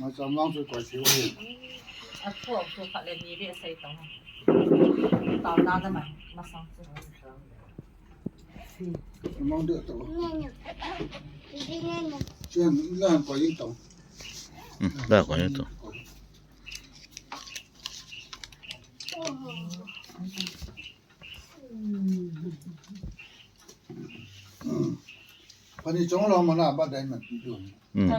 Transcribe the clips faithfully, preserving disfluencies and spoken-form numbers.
Maicham lang chu koi thei u hi. A thu, a thu khat le ni ve sei tong. Tao na da mai, masang chu. Mang de to. Chen, la koi tong. Hmm, la koi tong. Pani chong lo mana ba dai man ti du. Hmm.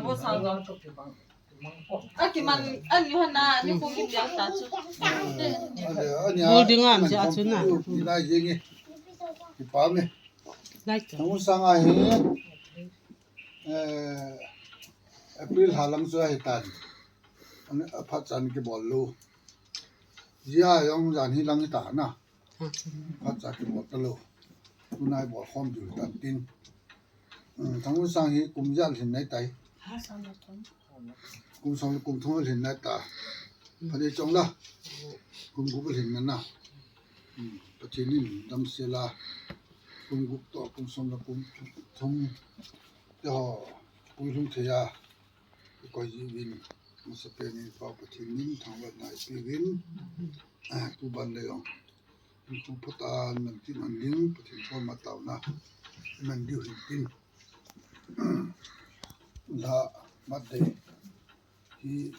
A kiman, a ni hana, ni ko ki piang ta chu. Bol ding am si a chu na. Ni lai jing e. Ki pa me. Lai ta. Nang sang a hi. Eh, April ha lang chu ahi tan. An a phat chan kibol lou. Jia jong jan hi lang hi ta na. Phat cha kibol ta lou. Tunai bol khom diu tan tin. Hmm, Thangvun sang hi kum ijat lhin nai tai. Kum som le kum thum lhin nai ta. Phani chong la. Kum gup lhin na na. Hmm, Pathen in damsel a. Kum gup to kum som le kum thum. Te ho. Kum thum thei a. Koi ji vin. Masapen in Pa Pathen in thangvahna eipe uvin. Ah, tu ban le jong. Thu phatah a man tin an ding, Pathen koma taona man diu hin tin. La mat dei hi,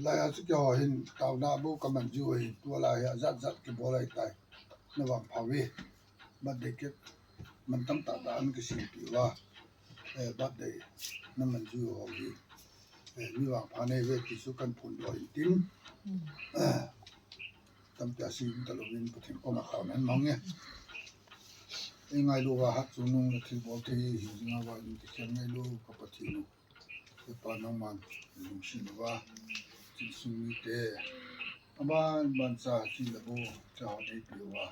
lai a chu keiho hin taona bou kaman jiu ahi, tua lai hi ajat jat kibol ahi tai. Na vangpha uve. Birthday cake man tamtah tah an kisempi uva, eh, birthday na man jiu ho hi, eh, mi vangpha nei uve ti chu kahin phondoh in tin. Eh, tampi a sem talou in Pathen koma taona hin mang e. Ei ngailu uva hat chungnung le thilbol thei hi jing uva in ti khen ngailu ka Pathen u. Hepa nangman lungset uva, insung mite, aban ban cha chi le bu, cha ho neipe uva.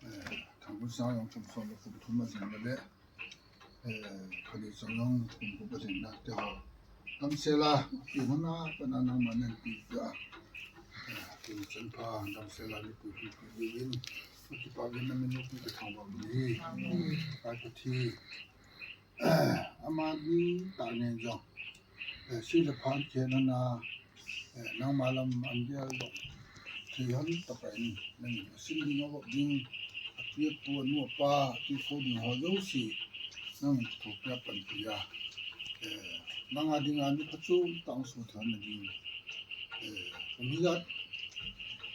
Eh, Thangvun sang jong kum som le kum thum alhin le le. Eh, Phani chong jong kum gup alhin na te ho. Damsel a, ti hon a, pana nangman neipe uva. Eh, ti chan pha, damsel a neipe uva, neipe uvin. Kipa uvin na min u pi ka thangvah uve. Amen. Pai Pathen. Amani tah ngen jong. Eh, si le phan khen na, eh, nangma lam an gel jong. Thei hon tah pen, nangin asin ding avop ding, api apu anu apa, api kho ding ho jouse. Nangin thupeh panpi a. Eh, nanga dinga ni phachom tah suhthei na ding. Eh, kum ijat,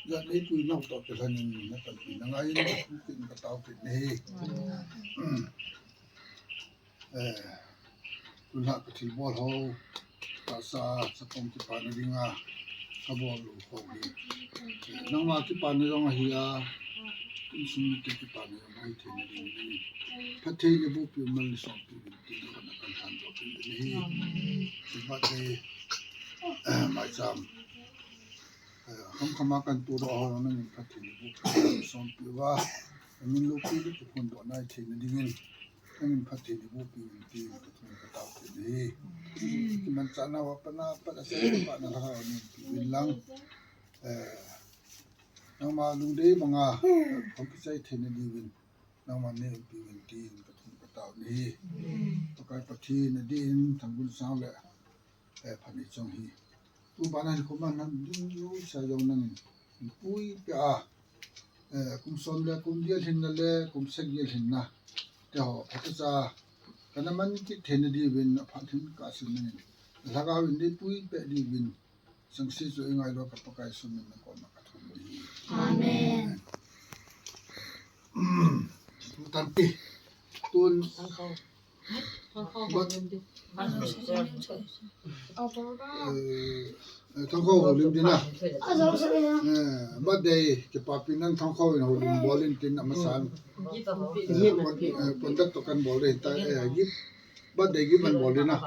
ijat neipui nau toh kilhonin na panpi na ngai in, ka thum kin ka tao kin nei. Eh, tunha ka thilbol ho, tahsa, chapang kipana dinga, kabol u ho hi. Eh, nangma kipana jong ahi a, insung mite kipana jong ahi theina ding in. Phatthei neiboh piu mal nei sompi uvin tin kana kan than doh uvin ahi. Amen. Birthday, eh, maicham. Eh, kham kham a kan tu doh ho nangin phatthei neiboh piu sompi uva. Nangin loupi le kiphondoh nai theina dingin. Nangin phatthei neiboh piu uvin tin ka thum ka tao uvin ahi. Kimanchah nauva pat a pat a chai pa na lhagao neipi uvin lang. Eh, nangma lungdei banga, eh, khom kichai theina diuvin. Nangman neipi uvin tin ka thum ka tao uvin ahi. Pakai Pathen adin Thangvun sang le, eh, Phani chong hi. Tu bana hin koima nan ding u sa jong nangin. Pui peh a. Eh, kum som le kum get lhinna le, kum sagi lhinna. Te ho, phatechan. Kana man kit theina diuvin, aphat hin ka sim nangin. Lhagao in neipui peh diuvin. Sangse chu ei ngailu ka Pakai Jesu min a koma ka thum ahi. Amen. Tampi. Tun. Thangkhou. Thangkhou. But, eh, eh, Thangkhou houlim ding na. Eh, birthday, kipapi nan Thangkhou in houlim bol in tin amasan. Eh, pon, eh, pon dat to kan bol ding ta, eh, gift. Birthday gift man bol ding na.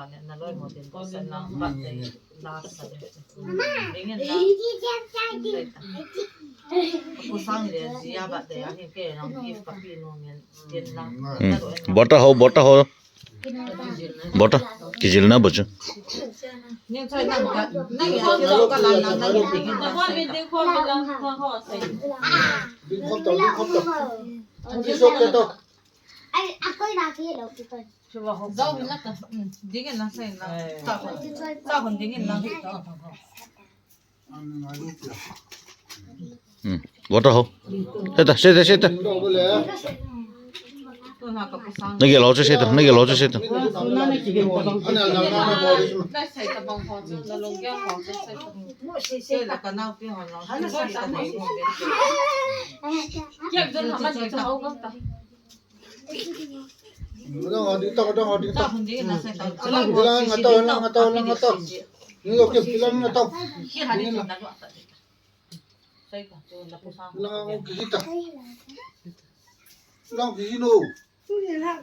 Hmm. Bota ho, bota ho. Bota. Kijil na bochu. Ding khop to, ding khop to. It's okay to. Ai, ako na kilo kita. Zau hin la ta. Hmm, ding in la, sa in la. Sa hon. Sa hon ding in la. Hmm. Water ho. Seta, seta, seta. Nagel ho chu seta, nagel ho chu seta. Lang, dito, dito, dito. Lang, lang, ato, lang, ato, lang, ato. Lang, okay, lang, ato. Lang, okay, kita. Lang, okay, no. Hmm, lang,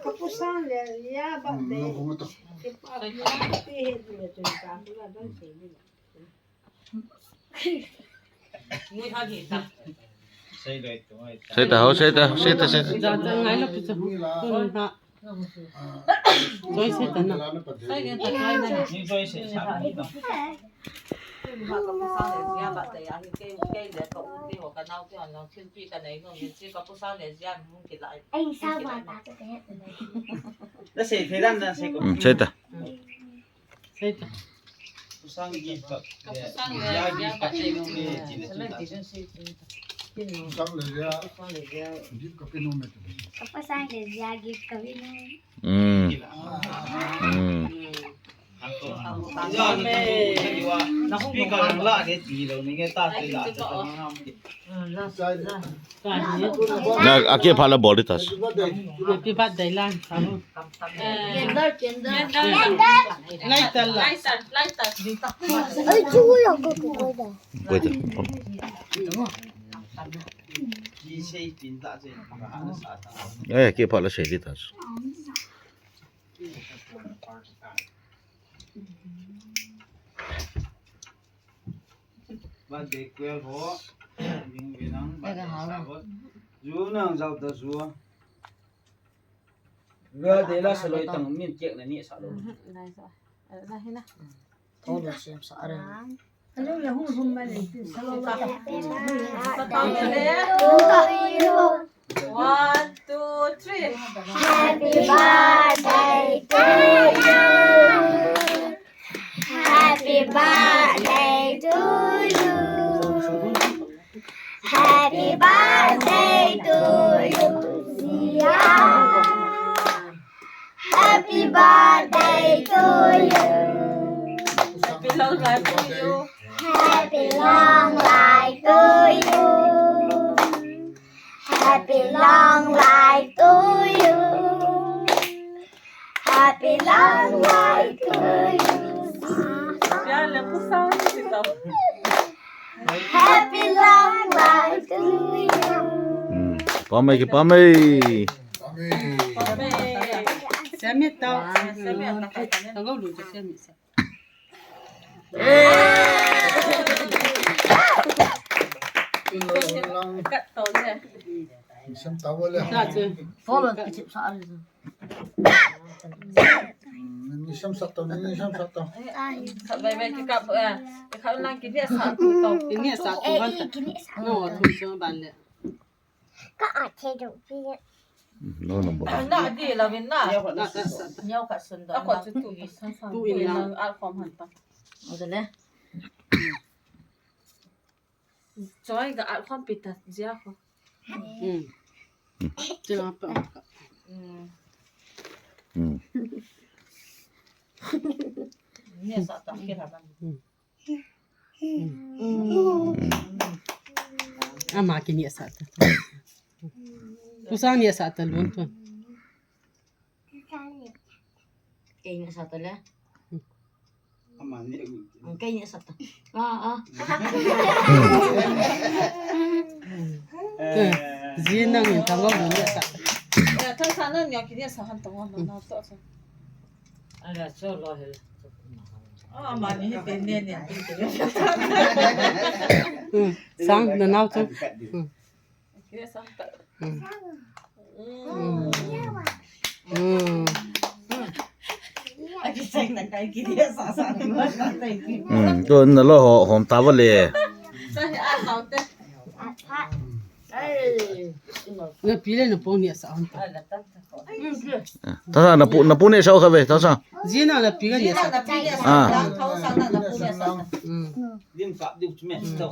ato. Seta ho, seta, seta, seta. Ja, ja, ngai la pi cha. Kun ha. Joy seta na. Nasei thei dan dan sei ko. Hmm, seta. Seta. Ka pasang le, ya, ya, ka pasang le, ya, gift ka pe nom e. Ka pasang le, ya, gift ka pe nom e. Hmm. Hmm. Speaker la de ti lo ni nge ta ti la ta. Na, aki phala bol di tas. Happy birthday la. Candle, candle. Lighter la. Lighter, lighter. Ai, chu ya ko ko da. Ko da. Eh, aki phala sei di tas. Birthday kwel ho. Ding ve nang, birthday sa ho. Ju nang jao ta ju. Birthday la saloi tang min cake na ni sa lo. Lai sa. Lai hi na. Thong lo siam sa re. Hello, la hum hum ma le. One, two, three. Happy birthday to you. Happy birthday to you. Happy birthday to you, Zia. Happy birthday to you. Happy long life to you. Happy long life to you. Happy long life to you. Happy long life to you. Happy long life to you. Hmm. Pamei ki pamei. Pamei. Siamit tau. Siamit tau. Tangou lu siamit sa. Kat tau le. Siam tau le. Sa chu. Follow ki chip sa. Ni sam sat tau, ni sam sat tau. Kap bai bai, ki kap, eh, ki kap lang ki dia sa tu tau. Ki dia sa tu han ta. No, tu so ban le. Ka a the do pi. No, no, bo. Na di la vin na. Nyau ka sun da. Ako tu tu i san san. Tu in lang al khom han ta. O de le. Choi ga al khom pi ta jia ko. Hmm. Choi pa. Hmm. Hmm. Ni sa ta ke la ban. Hmm. Hmm. Ama ki ni sa ta. Pu sang ni sa ta lun tu. Kei ni sa ta le. Ama ni. Kei ni sa ta. Ah, ah. Ji nang ni tang ni sa ta. Ya, tang sa na ni ki ni sa han tang na to sa. Ala so lo hel. Ah, ama ni te ne ne. Hmm. Sang na nau chu. Hmm. Hmm. Hmm. Hmm. Hmm, to na lo ho, hom ta va le. Napi le napu neh sah hon ta. Tasa, napu, napu neh sah kha ve, tasa. Jina napi ka neh sah. Ah. Dim kap diu chu me to.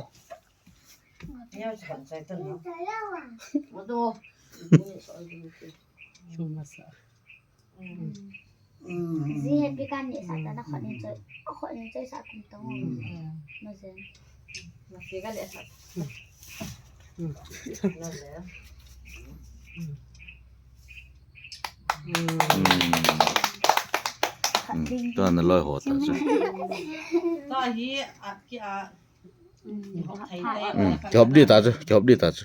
Chu masa. Ji happy ka neh sah ta, na khut nin choi, a khut nin choi sah kum tong. Ma jen. Happy ka neh sah. Tua na loi ho ta chu. Ta hi a ki a. Kihop di ta chu, kihop di ta chu.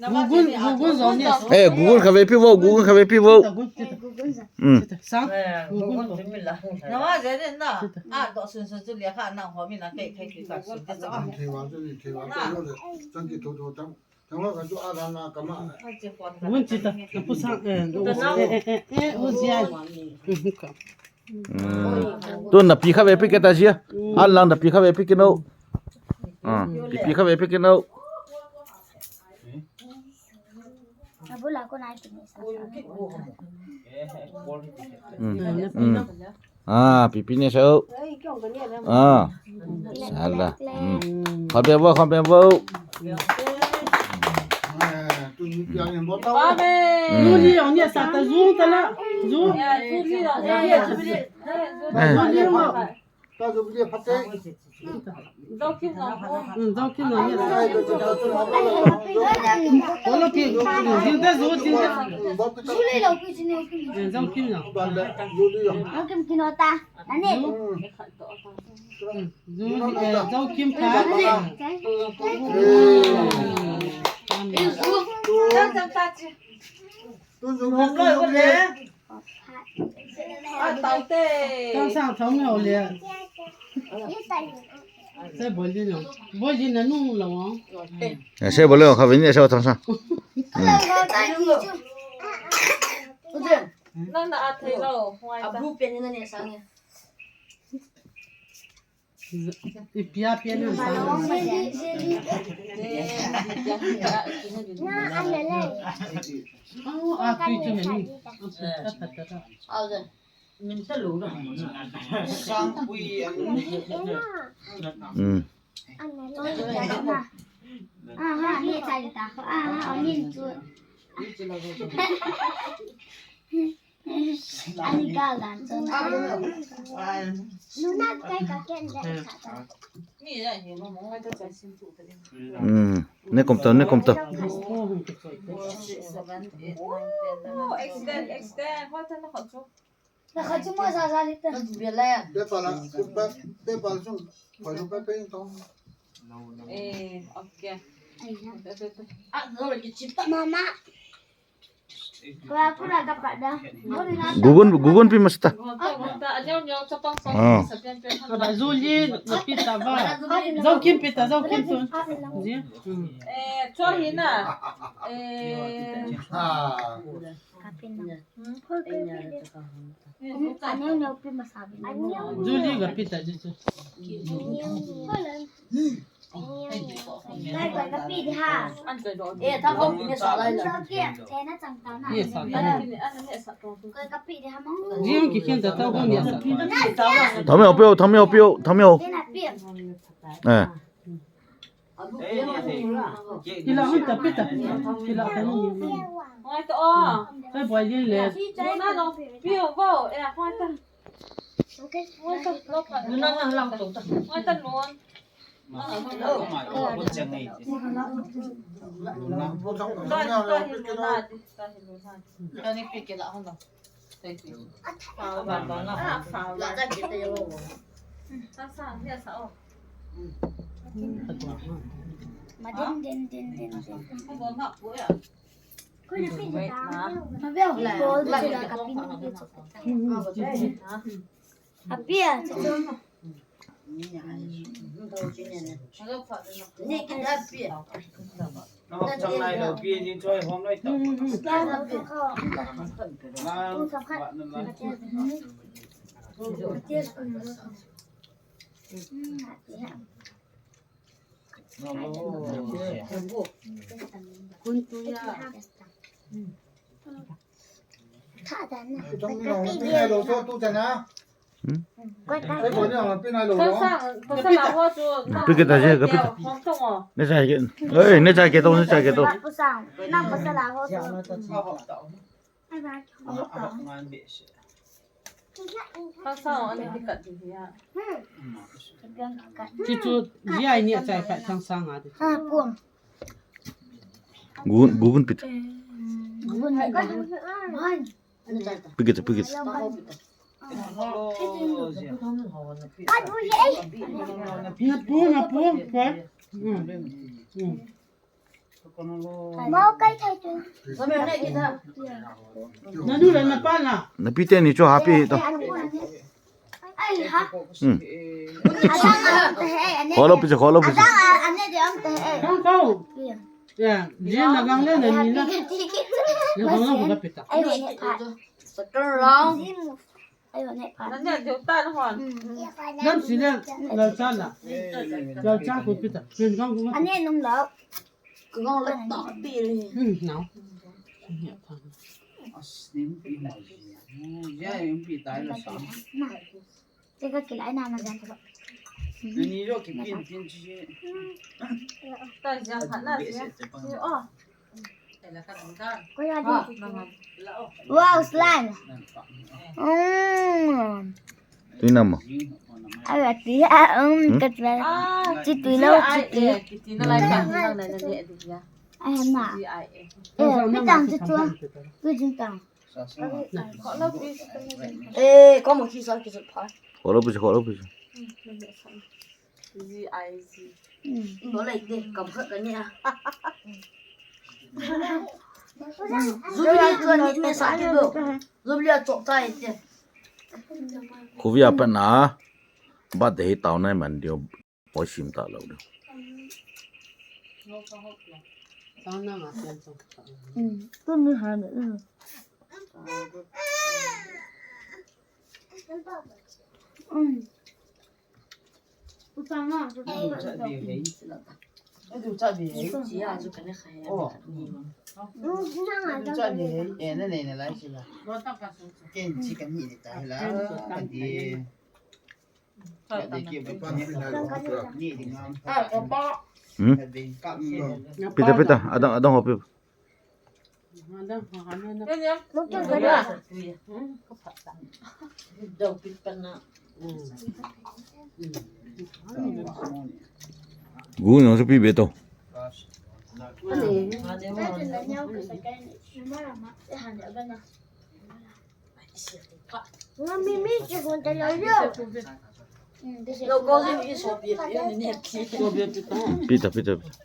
Gugun, gugun jong neh. Eh, gugun kha ve pi vo, gugun kha ve pi vo. Gugun. Sang. Gugun. Gugun chi ta, na pu sang, eh, eh, eh, eh, ho jia. Tun napi kha ve pi ke ta jia. An lang napi kha ve pi ke no. Ah, pi, pi kha ve pi ke no. Abula ko nai kin sa. Ah, pi pi neh sah. Ah, sala. Kham pe vo, kham pe vo. Juli jong neh sah ta, jung ta la. Jung. Juli jong. Jong kim jong neh sah. Jong kim jong. Jong kim jong. Jong kim jong. Jong kim jong. Jong kim jong. Tang sang thong lo le. Se bol din lo. Bol din na nung lo. Se bol lo kha vin se thong sang. Na na a thei lo. Huai ta. Abu pen na ne sang. Ipia pia na sa. Oh, a tui tu ni. Min ta lo da. Sang pui an. Mm. Aha, ni chai ta ko. Aha, min tu. Ani ka gan chun. Luna kai ka ken de. Ni ya hi mo mo ta chai sim tu ta. Hmm. Ne kom to, ne kom to. Oh, extend, extend. Hoi ta na khot chu. Na khot chu mo sa sa ni ta. Be la ya. Be pa la, be, be pa chu. Khoi lu pe pe to. Eh, okay. Mama. Gugun, gugun pi masta. Ah. Aba Juli, napi ta ba. Jong kim pi ta, jong kim tu. Ji. Eh, chua hi na. Eh. Juli ga pi ta ji chu. Thami ho pio, thami ho pio, thami ho. Eh. Kila hun ta pita. Kila ta ni. Hoi to. Kai boi le le. Na no pio vo. Eh, hoi ta. Hoi ta. Hoi ta non. Apia, chuchu. Kun tu ya. Tha dan na. Tong ni lo, pin nai lo so tu chan na. Hmm? Koi ka. Ei, ko ni lo, pin nai lo. Sa, sa, sa la ho su. Pi ke ta je, ka pi ta. Hong tong o. Ne sa ke. Ei, ne sa ke to, ne sa ke to. Pu sang, nang pa sa la ho su. Ai ba. Hong tong. Ka sa o, ne ti kat ti ya. Chu chu, ji ai ni a chai pa thang sang a. Ha, pum. Gun, gun pit. Gun ka. Pigit, pigit. Nga pu, nga pu, pa. Hmm. Hmm. Mau kai thai tu. Na nu le na pa na. Na pi te ni chu happy to. Ai ha. Hmm. Adang a um te he, ane. Kholo pi chu, kholo pi chu. Adang a, ane de um te he. Kang kau. Ya, je na gang le na ni na. Na gang le ko ka pi ta. Ai ne pa. Second round. Ai ne pa. Na ne de ta na hon. Nam si le, la cha la. La cha ko pi ta. Pi gang ko. Ane num lo. Kagong la ta ti le. Hmm, nao. As, nim pi na ji. Ya, nim pi tai la sa. Te ka kilai na na jan ko. Ni ro ki pin pin ji. Ta ja kha na ji. Oh. Ko ya di. Wow, slime. Mm. Tui nam mo? Ala ti a, um, hmm? Ka tla. Ah, chi tui lo, chi tui. Ai, ma. Eh, pi tang chi tua. Tui jing tang. Eh, ko mo ki sa ki sa pha. Kholo pu, kholo pu. Z I Z. No lai de, kam khat ka ni a. Jubilee chu ni me sa ki do. Jubilee a chok tai te. Khuvi a pat na. Birthday hi tao nai man dio. Oi sim ta lo dio. Tu mi ha ne. Hmm? Pita, pita. Adang, adang hopi. Gu nong sa pi be to. Pita, pita, pita.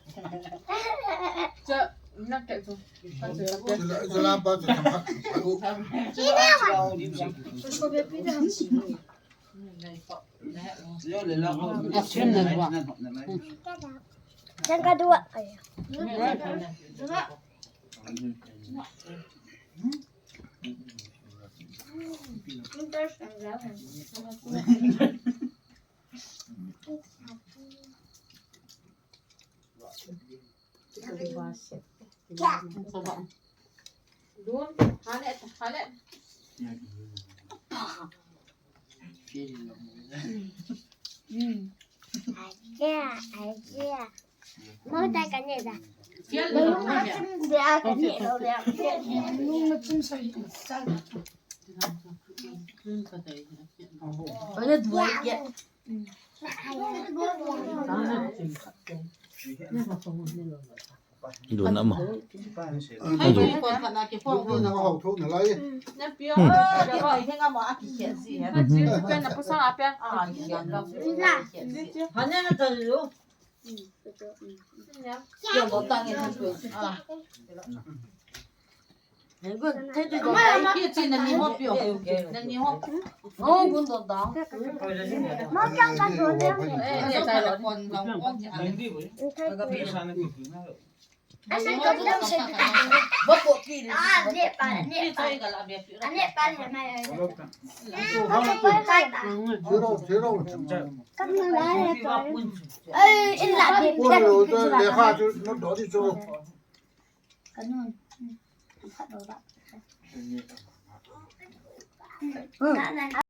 Dun ama. Asan ka bu dam se tu ta. Ba ko ki ni. Ah, ne pa, ne pa. Ne pa ne mai. Hello. Hello. Hello. Ai, in la de. Ko ni o ta le kha chu no do di chu. Ka nun. Ka do ba.